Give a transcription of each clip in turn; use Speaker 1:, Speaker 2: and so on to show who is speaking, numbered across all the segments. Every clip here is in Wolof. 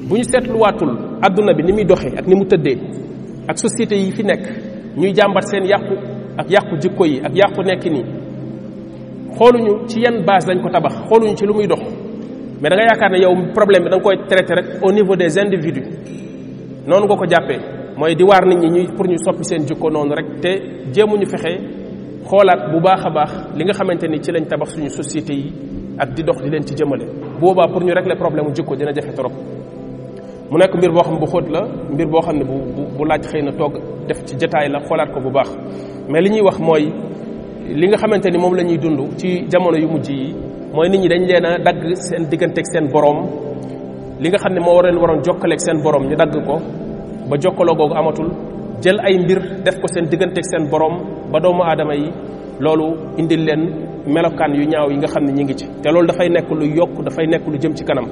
Speaker 1: bu ñu seetluwaatul àdduna bi ni muy doxee ak ni mu tëddee ak société yi fi nekk ñuy jàmbat seen yàqu ak yàqu jikko yi ak yàqu nekk nii xooluñu ci yan base lañ ko tabax xooluñu ci lu muy dox mais da nga yaakaar ne yow problème bi da nga koy traité rek au niveau des individus noonu nga ko jàppee mooy di waar nit ñi ñuy pour ñu soppi seen jikko noonu rek te jéemuñu fexe xoolaat bu baax a baax li nga xamante ni ci lañ tabax suñu société yi ak di dox di leen ci jëmale boobaa pour ñu régler problème mu jikko dina jafe trop. mu nekk mbir boo xam ne bu xóot la mbir boo xam ne bu laaj xëy na toog def ci jataay la xoolaat ko bu baax mais li ñuy wax mooy li nga xamante ni moom la ñuy dund ci jamono yu mujj yi mooy nit ñi dañ leen a dagg seen digganteeg seen borom li nga xam ne moo waroon jokkaleeg seen borom ñu dagg ko ba jokkaloo googu amatul jël ay mbir def ko seen digganteeg seen borom ba doomu aadama yi loolu indil leen melokaan yu ñaaw yi nga xam ne ñi ngi ci te loolu dafay nekk lu yokk dafay nekk lu jëm ci kanam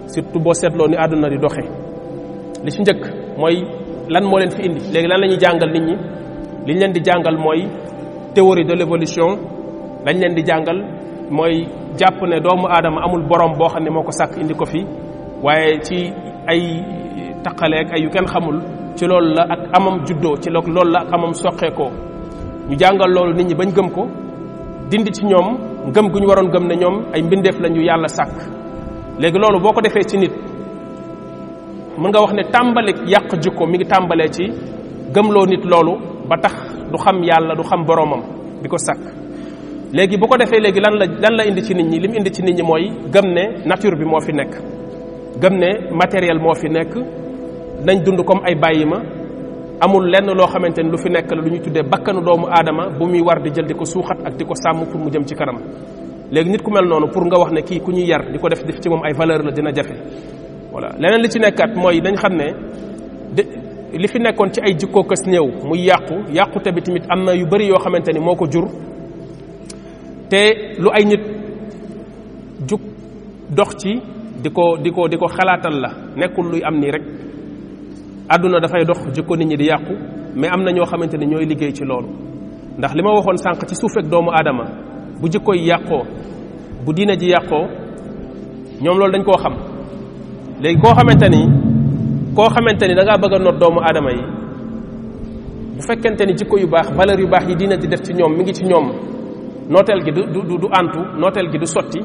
Speaker 1: surtout boo seetloo ni àdduna di doxee li ci njëkk mooy lan moo leen fi indi léegi lan la ñuy jàngal nit ñi li ñu leen di jàngal mooy théorie de l'évolution lañ leen di jàngal mooy jàpp ne doomu aadama amul borom boo xam ne moo ko sàkk indi ko fi waaye ci ay taqaleeg ay yu kenn xamul ci loolu la ak amam juddoo ci loolu la ak amam soqeekoo ñu jàngal loolu nit ñi bañ gëm ko dindi ci ñoom ngëm gu ñu waroon gëm ne ñoom ay mbindeef lañu yàlla sàkk léegi loolu boo ko defee ci nit mën nga wax ne tàmbali yàq jikko mi ngi tàmbalee ci gëmloo nit loolu ba tax du xam yàlla du xam boromam bi ko sàkk léegi bu ko defee léegi lan la indi ci nit ñi li mu indi ci nit ñi mooy gëm ne nature bi moo fi nekk gëm ne matériel moo fi nekk nañ dund comme ay bàyyi ma amul lenn loo xamante ni lu fi nekk la lu ñuy tuddee bakkanu doomu aadama bu muy war di jël di ko suuxat ak di ko sàmm pour mu jëm ci kanam léegi nit ku mel noonu pour nga wax ne kii ku ñuy yar di ko def ci moom ay valeur la dina jafe voilà leneen li ci nekkat mooy dañ xam ne li fi nekkoon ci ay jikkoo kës néew muy yàqute bi tamit am na yu bari yoo xamante ni moo ko jur te lu ay nit jug dox ci di ko xalaatal la nekkul luy am nii rek àdduna dafay dox jikko nit ñi di yàqu mais am na ñoo xamante ni ñooy liggéey ci loolu ndax li ma waxoon sànq ci suufeek doomu aadama bu jikko yi yàqoo bu diine ji yàqoo ñoom loolu dañ koo xam léegi koo xamante ni da ngaa bëgg a not doomu aadama yi bu fekkente ni jikko yu baax valeur yu baax yi diine di def ci ñoom mi ngi ci ñoom nooteel gi du antu nooteel gi du sotti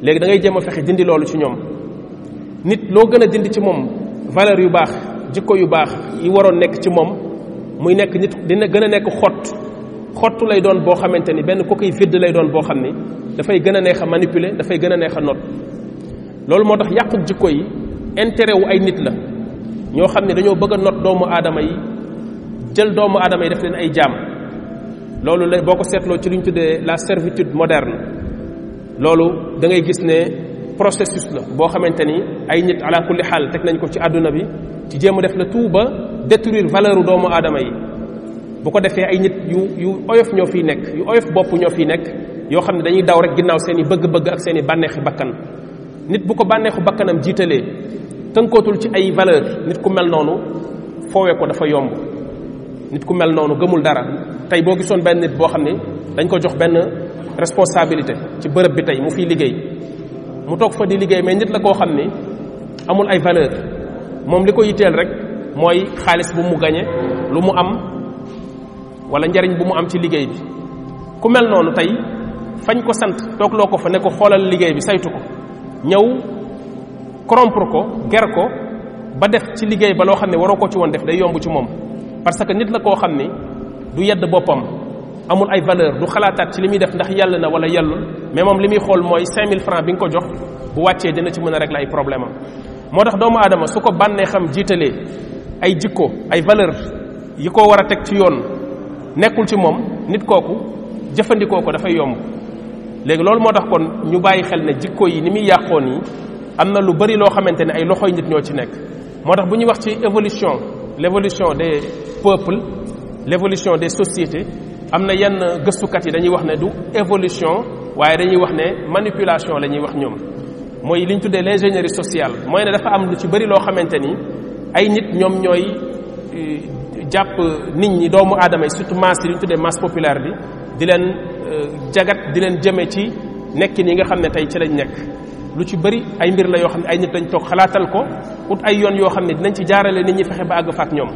Speaker 1: léegi da ngay jéem a fexe dindi loolu ci ñoom nit loo gën a dindi ci moom valeur yu baax jikko yu baax yi waroon nekk ci moom muy nekk nit dina gën a nekk xottu lay doon boo xamante ni benn coquille vide lay doon boo xam ni dafay gën a neex a manipuler dafay gën a neex a not loolu moo tax yàqub jikko yi intérêt wu ay nit la ñoo xam ne dañoo bëgg a not doomu aadama yi jël doomu aadama yi def leen ay jaam loolu la boo ko seetloo ci li ñu tuddee la servitude moderne loolu da ngay gis ne processus la boo xamante ni ay nit ala kulli xaal teg nañ ko ci àdduna bi ci jéem a def la tout ba détruire valeur u doomu aadama yi bu ko defee ay nit yu oyof ñoo fiy nekk yu oyof bopp ñoo fiy nekk yoo xam ne dañuy daw rek ginnaaw seen i bëgg-bëgg ak seen i bànneexi bakkan nit bu ko bànneexu bakkanam jiitalee tënkootul ci ay valeur nit ku mel noonu foowee ko dafa yomb nit ku mel noonu gëmul dara tey boo gisoon benn nit boo xam ne dañ ko jox benn responsabilité ci bërëb bi tey mu fiy liggéey mu toog fa di liggéey mais nit la koo xam ni amul ay valeur moom li ko yitteel rek mooy xaalis bu mu gañe lu mu am wala njariñ bu mu am ci liggéey bi ku mel noonu tey fañ ko sant toogloo ko fa ne ko xoolal liggéey bi saytu ko ñëw corrompre ko ger ko ba def ci liggéey ba loo xam ne waroo ko ci woon def day yomb ci moom parce que nit la koo xam ni du yedd boppam amul ay valeur du xalaataat ci li muy def ndax yàlla na wala yellul mais moom li muy xool mooy 5000 francs bi nga ko jox bu wàccee dina ci mën a régler ay problème am moo tax doomu aadama su ko bànnee xam jiitalee ay jikko ay valeur yi ko war a teg ci yoon nekkul ci moom nit kooku jëfandikoo ko dafay yomb léegi loolu moo tax kon ñu bàyyi xel ne jikko yi ni muy yàqoo nii am na lu bari loo xamante ne ay loxoy nit ñoo ci nekk moo tax bu ñuy wax ci évolution l'évolution des peuples l'évolution des sociétés am na yenn gëstukat yi dañuy wax ne du évolution waaye dañuy wax ne manipulation la ñuy wax ñoom mooy li ñu tuddee l'ingénierie sociale mooy ne dafa am lu ci bëri loo xamante ni ay nit ñoom ñooy jàpp nit ñi doomu aadama yi surtout masse li ñu tuddee masse populaire bi di leen jagat di leen jëme ci nekkin yi nga xam ne tey ci lañ nekk lu ci bëri ay mbir la yoo xam ne ay nit dañ toog xalaatal ko ut ay yoon yoo xam ne dinañ ci jaarale nit ñi fexe ba àgg fa ak ñoom.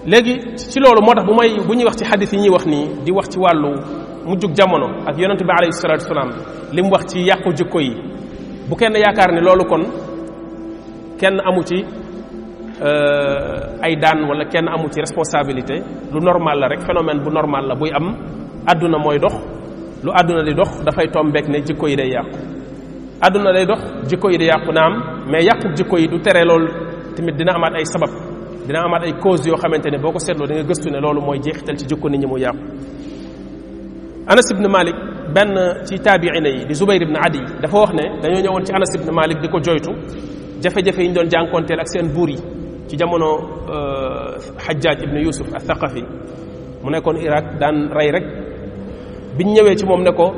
Speaker 1: léegi ci loolu moo tax bu ñuy wax ci xadis yi ñuy wax nii di wax ci wàllu mujjug jamono ak yonente bi alayhi salatu wasalaam li mu wax ci yàqu jikko yi bu kenn yaakaar ne loolu kon kenn amu ci ay daan wala kenn amu ci responsabilité lu normal la rek phénomène bu normal la buy am àdduna mooy dox lu àdduna di dox dafay tombeek ne jikko yi day yàqu àdduna day dox jikko yi di yàqu naam mais yàqu jikko yi du tere loolu tamit dina amaat ay sabab dina amaat ay cause yoo xamante ne boo ko seetloo da nga gëstu ne loolu mooy jeexital ci jikko nit ñi mu yàqu. Anas ibn Malik benn ci taabiina yi di Zubayr ibn Adi dafa wax ne dañoo ñëwoon ci Anas ibn Malik di ko joytu jafe-jafe yi ñu doon jànkoonteel ak seen buur yi ci jamono Hajjaj ibn Yusuf al-Thaqafi mu nekkoon Irak daan rey rek biñ ñëwee ci moom ne ko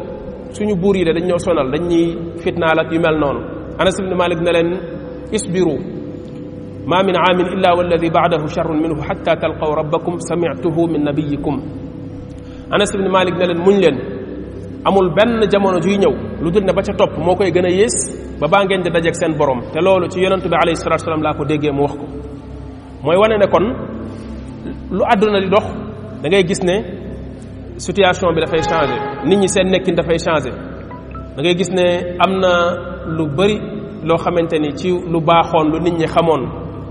Speaker 1: suñu buur yi de dañ ñoo sonal dañ ñuy fitnaal ak yu mel noonu Anas ibn Malik ne leen isbiru ma min aamin illa walladi baadahu charrun minhu xatta talqaw rabbakum samictuhu min nabiyikum Anas ibn Malik ne leen muñ leen amul benn jamono juy ñëw lu dul ne ba ca topp moo koy gën a yées ba baa ngeen di dajeeg seen borom te loolu ci yonentu bi alayhi salatu wasalam laa ko déggee mu wax ko mooy wane ne kon lu àdduna di dox da ngay gis ne situation bi dafay changé nit ñi seen nekkin dafay changé da ngay gis ne am na lu bari loo xamante ni ci lu baaxoon lu nit ñi xamoon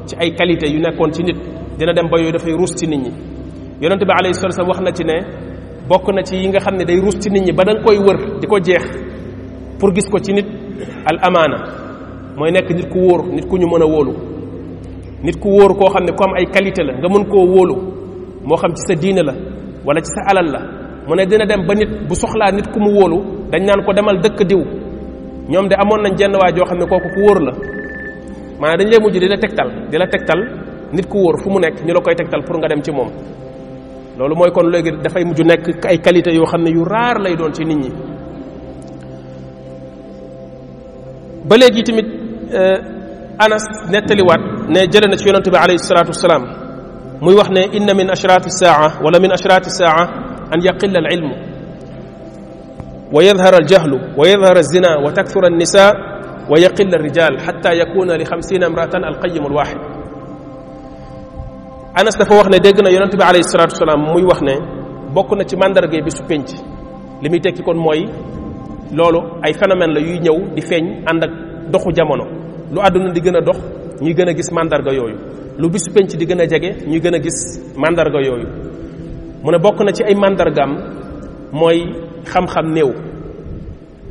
Speaker 1: ci ay qualité yu nekkoon ci nit dina dem ba yooyu dafay ruus ci nit ñi yonent bi alayhi salatu wasallam wax na ci ne bokk na ci yi nga xam ne day ruus ci nit ñi ba da nga koy wër di ko jeex pour gis ko ci nit al amaana mooy nekk nit ku wóor nit ku ñu mën a wóolu nit ku wóor koo xam ne ku am ay qualité la nga mën koo wóolu moo xam ci sa diine la wala ci sa alal la mu ne dina dem ba nit bu soxlaa nit ku mu wóolu dañ naan ko demal dëkk diw ñoom de amoon nañ jenn waa joo xam ne kooku ku wóor la maanaam dañ lay mujj di la tegtal nit ku wóor fu mu nekk ñu la koy tegtal pour nga dem ci moom loolu mooy kon léegi dafay mujj nekk ay qualité yoo xam ne yu raar lay doon ci nit ñi ba léegi tamit Anas nettaliwaat ne jële na ci yonente bi alayhi salatu wasalaam muy wax ne inna min ashrati saa wala min ashrati saa an yaqilla al ilmu wa yadhara al jahlu wa yadhara az-zina wa takthura an-nisa wa yaqilla ar-rijal hatta yakuna li 50 imra'atan al-qayyim al-wahid Anas dafa wax ne dégg na yonente bi alayhi salatu wasalaam muy wax ne bokk na ci mandarga bi su penc li muy tekki kon mooy loolu ay phénomène la yuy ñëw di feeñ ànd ak doxu jamono lu àdduna di gën a dox ñuy gën a gis mandarga yooyu lu bisu penc di gën a jege ñuy gën a gis mandarga yooyu mu ne bokk na ci ay mandargaam mooy xam-xam néew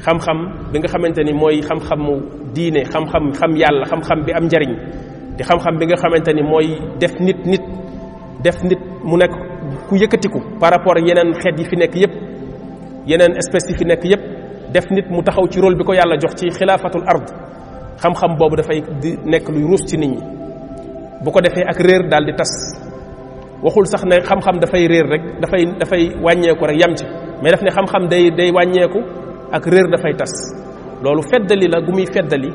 Speaker 1: xam-xam bi nga xamante ni mooy xam-xamu diine xam yàlla xam-xam bi am njariñ di xam-xam bi nga xamante ni mooy def nit mu nekk ku yëkkatiku par rapport ak yeneen xeet yi fi nekk yépp yeneen espèces yi fi nekk yépp def nit mu taxaw ci rôle bi ko yàlla jox ci xilaafatul ard xam-xam boobu dafay di nekk luy ruus ci nit ñi bu ko defee ak réer daal di tas waxul sax ne xam-xam dafay réer rek dafay wàññeeku rek yam ci mais daf ne xam-xam day wàññeeku ak réer dafay tas loolu feddali la gu muy feddali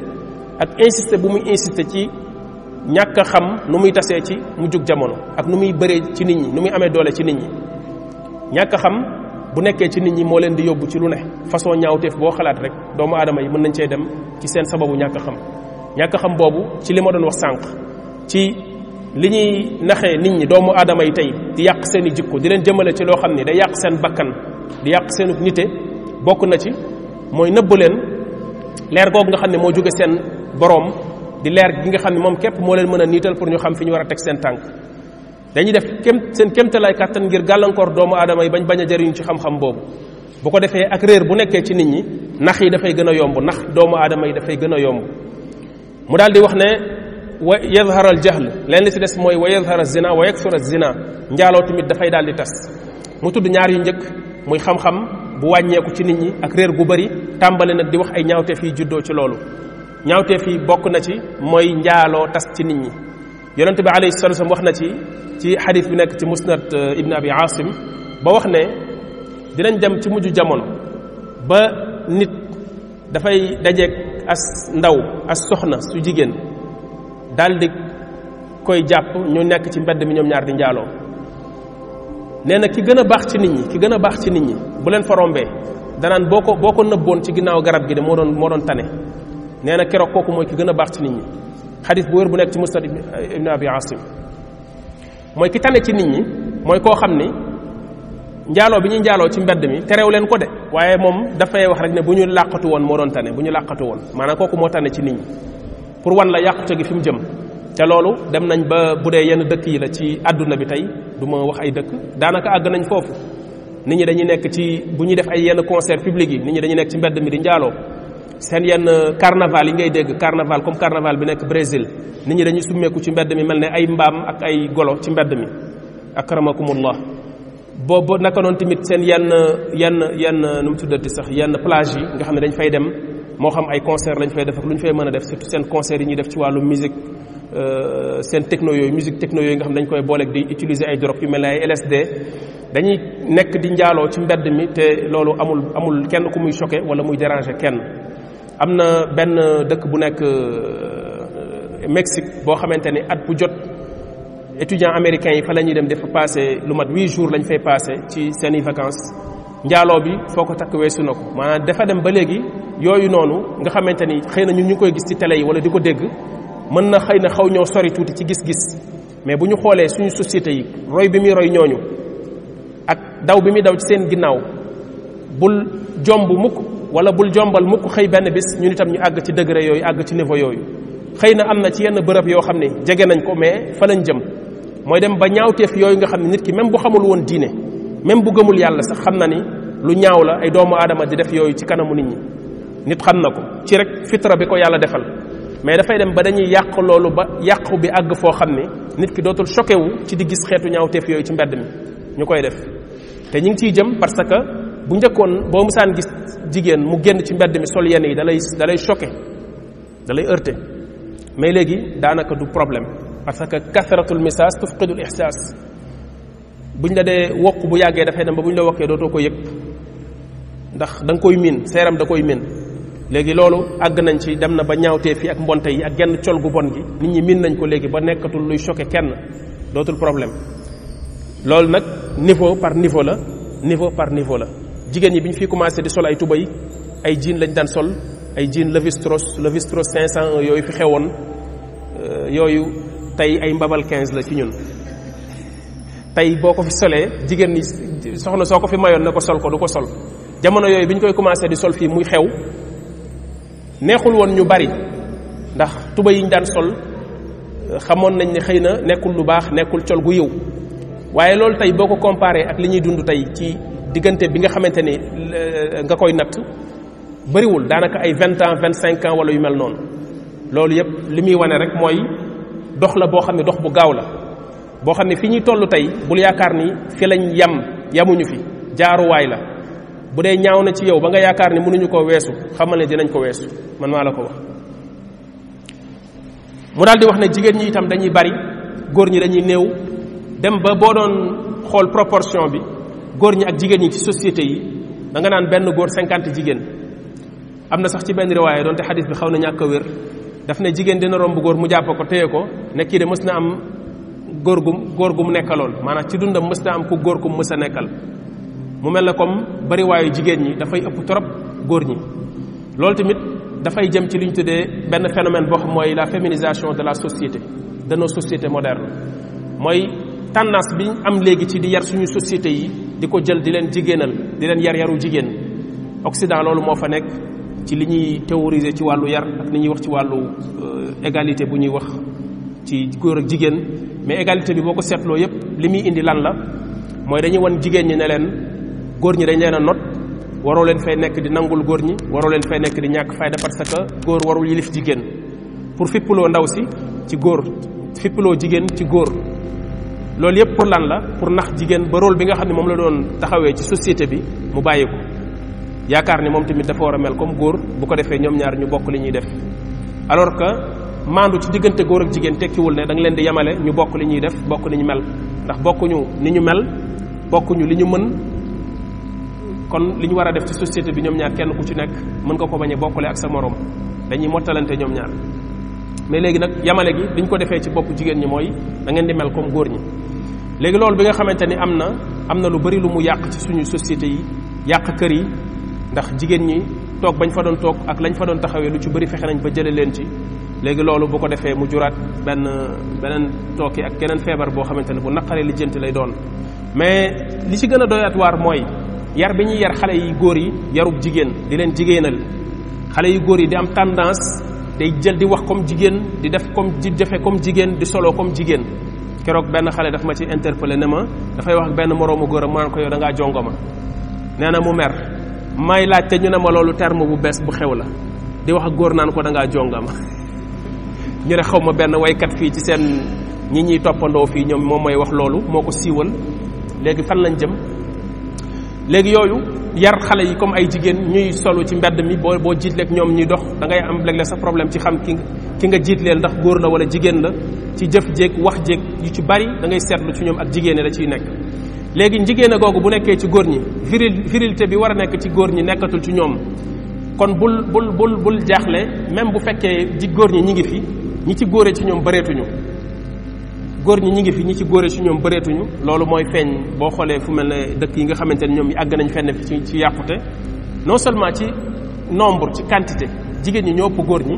Speaker 1: ak insister bu muy insister ci ñàkk a xam nu muy tasee ci mujjug jamono ak nu muy bëree ci nit ñi nu muy amee doole ci nit ñi ñàkk a xam bu nekkee ci nit ñi moo leen di yóbbu ci lu ne façon ñaawteef boo xalaat rek doomu aadama yi mën nañ cee dem ci seen sababu ñàkk a xam boobu ci li ma doon wax sànq ci li ñuy naxee nit ñi doomu aadama yi tey di yàq seen i jikko di leen jëmale ci loo xam ne day yàq seen bakkan di yàq seenu nite bokk na ci mooy nëbb leen leer googu nga xam ne moo jóge seen boroom di leer gi nga xam ne moom képp moo leen mën a niital pour ñu xam fi ñu war a teg seen tànk dañuy def seen kéemtalaay kàttan ngir gàllankoor doomu aadama yi bañ a jariñu ci xam-xam boobu bu ko defee ak réer bu nekkee ci nit ñi nax yi dafay gën a yomb nax doomu aadama yi dafay gën a yomb mu daal di wax ne wa yadhara al jahl leen li ci des mooy wa yadhara zina wa yakthura zina njaaloo tamit dafay daal di tas mu tudd ñaar yu njëkk muy xam-xam bu wàññeeku ci nit ñi ak réer gu bari tàmbali nag di wax ay ñaawteef yi juddoo ci loolu ñaawteef yi bokk na ci mooy njaaloo tas ci nit ñi yonente bi alayhi salatu wasallam wax na ci xadis bi nekk ci musnad ibn abi asim ba wax ne dinañ dem ci mujj jamono ba nit dafay dajeeg as ndaw as soxna su jigéen daldi koy jàpp ñu nekk ci mbedd mi ñoom ñaar di njaaloo nee na ki gën a baax ci nit ñi bu leen fa rombee danaan boo ko nëbboon ci ginnaaw garab gi de moo doon tane nee na keroog kooku mooy ki gën a baax ci nit ñi xadis bu wér bu nekk ci musnad ibn abi asim mooy ki tane ci nit ñi mooy koo xam ni njaaloo bi ñuy njaaloo ci mbedd mi terew leen ko de waaye moom dafay wax rek ne bu ñu làqatu woon moo doon tane bu ñu làqatu woon maanaam kooku moo tane ci nit ñi pour wan la yàqute gi fi mu jëm te loolu dem nañ ba bu dee yenn dëkk yi la ci àdduna bi tey du ma wax ay dëkk daanaka àgg nañ foofu nit ñi dañuy nekk ci bu ñuy def ay yenn concert public yi nit ñi dañuy nekk ci mbedd mi di njaaloo seen yenn carnaval yi ngay dégg carnaval comme carnaval bi nekk Brésil nit ñi dañuy summeeku ci mbedd mi mel ne ay mbaam ak ay golo ci mbedd mi akramakumullah boobu naka noonu tamit seen yenn nu mu tuddati sax yenn plage yi nga xam ne dañ fay dem moo xam ay concert lañ fay def ak lu ñu fay mën a def surtout seen concert yi ñuy def ci wàllu musique seen techno yooyu musique techno yooyu nga xam ne dañ koy booleeg di utiliser ay drogue yu mel ne ay LSD dañuy nekk di njaaloo ci mbedd mi te loolu amul kenn ku muy choqué wala muy déranger kenn am na benn dëkk bu nekk Mexique boo xamante ni at bu jot étudiants américains yi fa la ñuy dem dafa passé lu mat 8 jours lañ fay passé ci seeni vacances njaaloo bi foo ko takk weesu na ko maanaam dafa dem ba léegi yooyu noonu nga xamante ni xëy na ñun ñu koy gis ci télé yi wala di ko dégg mën na xëy na xaw ñoo sori tuuti ci gis-gis mais bu ñu xoolee suñu société yi roy bi muy roy ñooñu ak daw bi muy daw ci seen ginnaaw bul jomb mukk wala bul jombal mukk xëy benn bis ñun itam ñu àgg ci degré yooyu àgg ci niveau yooyu xëy na am na ci yenn bërëb yoo xam ne jege nañ ko mais fa lañ jëm mooy dem ba ñaawteef yooyu nga xam ne nit ki même bu xamul woon diine même bu gëmul yàlla sax xam na ni lu ñaaw la ay doomu aadama di def yooyu ci kanamu nit ñi nit xam na ko ci rek fitra bi ko yàlla defal mais dafay dem ba dañuy yàq loolu ba yàqu bi àgg foo xam ne nit ki dootul choqué wu ci di gis xeetu ñaawteef yooyu ci mbedd mi ñu koy def te ñu ngi ciy jëm parce que bu njëkkoon boo musaan gis jigéen mu génn ci mbedd mi sol yenn yi dalay choqué dalay heurté mais léegi daanaka du problème parce que kasratul misaas tufqidul ihsaas buñ la dee wokk bu yàggee dafay dem ba buñ la wokkee dootoo ko yëg ndax da nga koy miin seeram da koy miin léegi loolu àgg nañ ci dem na ba ñaawtee fi ak mbonte yi ak genn col gu bon gi nit ñi miin nañ ko léegi ba nekkatul luy choqué kenn dootul problème loolu nag niveau par niveau la jigéen ñi bi ñu fi commencé di sol ay tubay ay jean lañ daan sol ay jean Levi-Strauss 501 yooyu fi xewoon yooyu tey ay mbabal 15 la ci ñun tey boo ko fi solee jigéen ñi soxna soo ko fi mayoon ne ko sol ko du ko sol jamono yooyu bi ñu koy commencé di sol fii muy xew neexul woon ñu bari ndax tuba yi ñu daan sol xamoon nañ ne xëy na nekkul lu baax nekkul col gu yiw waaye loolu tey boo ko comparé ak li ñuy dund tey ci diggante bi nga xamante ni nga koy natt bariwul daanaka ay 20 ans 25 ans wala yu mel noonu loolu yëpp li muy wane rek mooy dox la boo xam ne dox bu gaaw la boo xam ne fi ñuy toll tey bul yaakaar ni fi lañ yamuñu fi jaaruwaay la bu dee ñaaw na ci yow ba nga yaakaar ni mënuñu ko weesu xamal ne dinañ ko weesu man maa la ko wax mu daal di wax ne jigéen ñi itam dañuy bari góor ñi dañuy néew dem ba boo doon xool proportion bi góor ñi ak jigéen ñi ci société yi da nga naan benn góor 50 jigéen am na sax ci benn riwaaye doonte xadis bi xaw na ñàkk a wér daf ne jigéen dina romb góor mu jàpp ko téye ko ne kii de mës na am góor gu mu nekkaloon maanaam ci dundam mës na am ku góor ku mu mës a nekkal mu mel ne comme bariwaayu jigéen ñi dafay ëpp trop góor ñi loolu tamit dafay jëm ci li ñu tuddee benn phénomène boo xam mooy la féminisation de la société de nos sociétés modernes mooy tendance bi am léegi ci di yar suñu société yi di ko jël di leen jigéenal di leen yaru jigéen Occident loolu moo fa nekk ci li ñuy théoriser ci wàllu yar ak ni ñuy wax ci wàllu égalité bu ñuy wax ci góor ak jigéen mais égalité bi boo ko seetloo yépp li muy indi lan la mooy dañuy wan jigéen ñi ne leen góor ñi dañ leen a not waroo leen fay nekk di nangul góor ñi waroo leen fay nekk di ñàkk fayda parce que góor warul yilif jigéen pour fippaloo ndaw si ci góor fippaloo jigéen ci góor loolu yépp pour lan la pour nax jigéen ba rôle bi nga xam ne moom la doon taxawee ci société bi mu bàyyi ko yaakaar ni moom tamit dafa war a mel comme góor bu ko defee ñoom ñaar ñu bokk li ñuy def alors que maandu ci diggante góor ak jigéen tekkiwul ne da nga leen di yemale ñu bokk li ñuy def bokk ni ñu mel ndax bokkuñu ni ñu mel bokkuñu li ñu mën kon li ñu war a def ci société bi ñoom ñaar kenn ku ci nekk mën nga ko bañ a bokkale ak sa morom dañuy mottalante ñoom ñaar mais léegi nag yamale gi liñ ko defee ci bopp jigéen ñi mooy da ngeen di mel comme góor ñi léegi loolu bi nga xamante ni am na lu bari lu mu yàq ci suñu société yi yàq kër yi ndax jigéen ñi toog bañ fa doon toog ak lañ fa doon taxawee lu ci bari fexe nañ ba jële leen ci léegi loolu bu ko defee mu juraat beneen tooki ak keneen feebar boo xamante ne bu naqaree lijjanti lay doon mais li ci gën a doyaat waar mooy yar bi ñuy yar xale yi góor yi yarub jigéen di leen jigéenal xale yu góor yi di am tendance day jël di wax comme jigéen di def comme di defe comme jigéen di solo comme jigéen keroog benn xale daf ma ci interpellé ne ma dafay wax ak benn moroomu góor am mu naan ko yow da ngaa jongoma nee na mu mer may laajte ñu ne ma loolu terme bu bees bu xew la di wax ak góor naan ko da ngaa jongama ñu ne xaw ma benn waykat fii ci seen ñi ñuy toppandoo fii ñoom moom mooy wax loolu moo ko siiwal léegi fan lañ jëm léegi yooyu yar xale yi comme ay jigéen ñuy solu ci mbedd mi boo jiitleeg ñoom ñuy dox da ngay am léeg-léeg sa problème ci xam ki nga jiitleel ndax góor la wala jigéen la ci jëf jéeg wax jéeg yu ci bari da ngay seetlu ci ñoom ak jigéen la ciy nekk léegi jigéen a googu bu nekkee ci góor ñi virilité bi war a nekk ci góor ñi nekkatul ci ñoom kon bul jaaxle même bu fekkee ji góor ñi ngi fi ñi ci góore ci ñoom bëreetuñu góor ñi ngi fi ñi ci góore ci ñoom bëreetuñu loolu mooy feeñ boo xoolee fu mel ne dëkk yi nga xamante ne ñoom yi àgg nañ fenn fi ci yàqute non seulement ci nombre ci quantité jigéen ñi ñoo ëpp góor ñi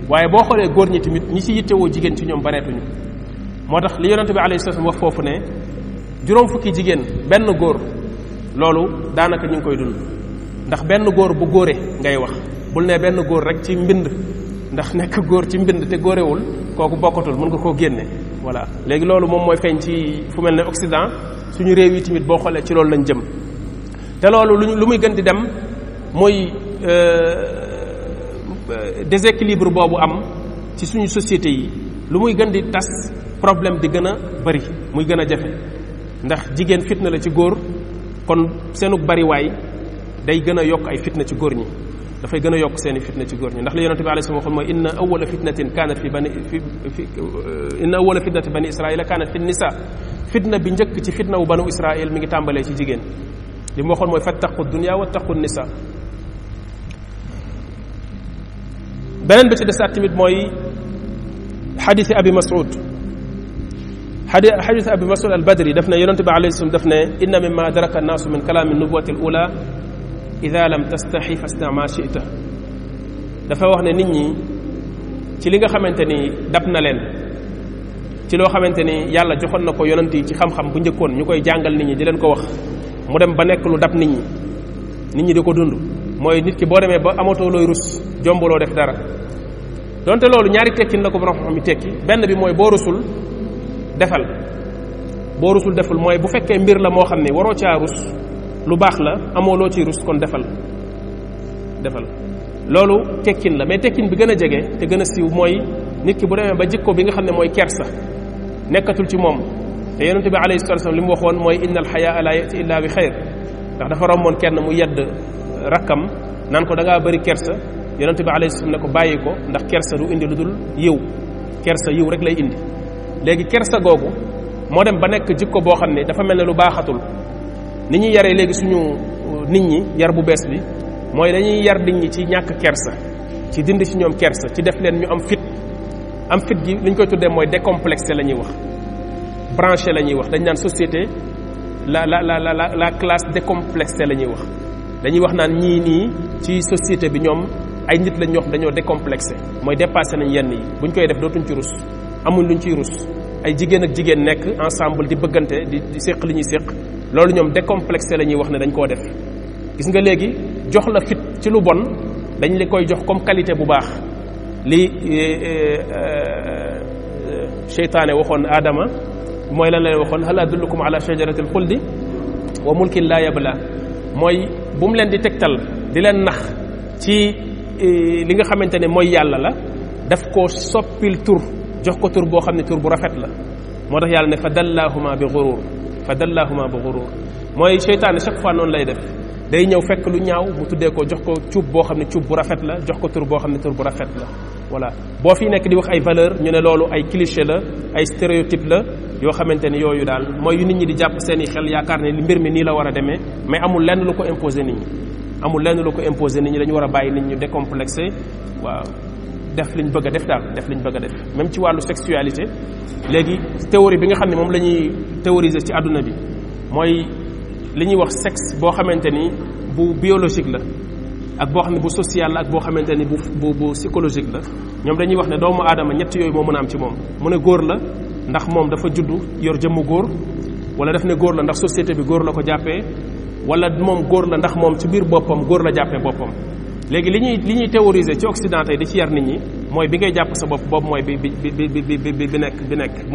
Speaker 1: waaye boo xoolee góor ñi tamit ñi ci yittewoo jigéen ci ñoom bëreetuñu moo tax li yonente bi alayhi salaam wax foofu ne juróom fukki jigéen benn góor loolu daanaka ñu ngi koy dund ndax benn góor bu góore ngay wax bul ne benn góor rek ci mbind ndax nekk góor ci mbind te góorewul kooku bokkatul mën nga koo génne voilà léegi loolu moom mooy feeñ ci fu mel ne Occident suñu réew yi tamit boo xoolee ci loolu lañ jëm te loolu lu muy gën di dem mooy déséquilibre boobu am ci suñu société yi lu muy gën di tas problème di gën a bari muy gën a jafe ndax jigéen fitna la ci góor kon seenu bariwaay day gën a yokk ay fitna ci góor ñi dafay gën a yokk seeni fitna ci góor ñi ndax li yonente bi alayhi salaam waxoon mooy inna awwala fitnatin kanat inna awwala fitnati bani israila kanat fi nisa fitna bi njëkk ci fitna wu banu israil mi ngi tàmbalee ci jigéen li mu waxoon mooy fattaqu dunya wattaqu nisa beneen bi ci desaat tamit mooy xadiisi abi mas'ud xadiisi abi mas'ud al badri daf ne yonente bi alayhi salaam daf ne inna mimma daraka annaasu min kalaami nubuwati al ula ida lam tastaxi fasna ma chita dafa wax ne nit ñi ci li nga xamante ni dab na leen ci loo xamante ni yàlla joxoon na ko yonent yi ci xam-xam bu njëkkoon ñu koy jàngal nit ñi di leen ko wax mu dem ba nekk lu dab nit ñi di ko dund mooy nit ki boo demee ba amatoo looy rus jombaloo def dara donte loolu ñaari tekkin la ko borom xam mi tekki benn bi mooy boo rusul defal boo rusul deful mooy bu fekkee mbir la moo xam ne waroo caa rus lu baax la amoo loo ciy rus kon defal loolu tekkin la mais tekkin bi gën a jege te gën a siiw mooy nit ki bu demee ba jikko bi nga xam ne mooy kersa nekkatul ci moom te yonente bi alayhi salatu wasallam li mu waxoon mooy inna al xayaa la yati illa bi xayr ndax dafa romboon kenn mu yedd rakkam naan ko da ngaa bëri kersa yonente bi alayhi salaam ne ko bàyyi ko ndax kersa du indi lu dul yiw kersa yiw rek lay indi léegi kersa googu moo dem ba nekk jikko boo xam ne dafa mel ne lu baaxatul ni ñuy yaree léegi suñu nit ñi yar bu bees bi mooy dañuy yar nit ñi ci ñàkk kersa ci dindi ci ñoom kersa ci def leen ñu am fit gi li ñu koy tuddee mooy décomplexé la ñuy wax branché la ñuy wax dañ naan société la classe décomplexée la ñuy wax dañuy wax naan ñii nii ci société bi ñoom ay nit lañ ñoo xam dañoo décomplexé mooy dépassé nañ yenn yi buñ koy def dootuñ ci rus amuñ luñ ciy rus ay jigéen ak jigéen nekk ensemble di bëggante di séq li ñuy séq loolu ñoom décomplexé la ñuy wax ne dañ koo def gis nga léegi jox la fit ci lu bon dañ la koy jox comme qualité bu baax li seytaane waxoon Adama mooy lan lay waxoon hal adullukum ala shajaratil xuldi wa mulkin laa yabla mooy bu mu leen di tegtal di leen nax ci li nga xamante ne mooy yàlla la daf koo soppil tur jox ko tur boo xam ne tur bu rafet la moo tax yàlla ne fa dallaahuma bi gurur mooy seytaane chaque fois noonu lay def day ñëw fekk lu ñaaw mu tuddee ko jox ko cuub boo xam ne cuub bu rafet la jox ko tur boo xam ne tur bu rafet la voilà boo fi nekk di wax ay valeur ñu ne loolu ay cliché la ay stéréotype la yoo xamante ni yooyu daal mooy yu nit ñi di jàpp seen i xel yaakaar ne mbir mi nii la war a demee mais amul lenn lu ko imposer nit ñi amul lenn lu ko imposer nit ñi dañu war a bàyyi nit ñu décomplexé waaw def liñ bëgg a def daal def liñ bëgg a def même ci wàllu sexualité léegi théorie bi nga xam ne moom la ñuy théoriser ci àdduna bi mooy li ñuy wax sexe boo xamante ni bu biologique la ak boo xam ne bu social la ak boo xamante ni bu psychologique la ñoom dañuy wax ne doomu aadama ñett yooyu moo mën a am ci moom mu ne góor la ndax moom dafa juddu yor jëmmu góor wala daf ne góor la ndax société bi góor la ko jàppee wala moom góor la ndax moom ci biir boppam góor la jàppee boppam léegi li ñuy théoriser ci Occident tey di ci yar nit ñi mooy bi ngay jàpp sa bopp boobu mooy bi nekk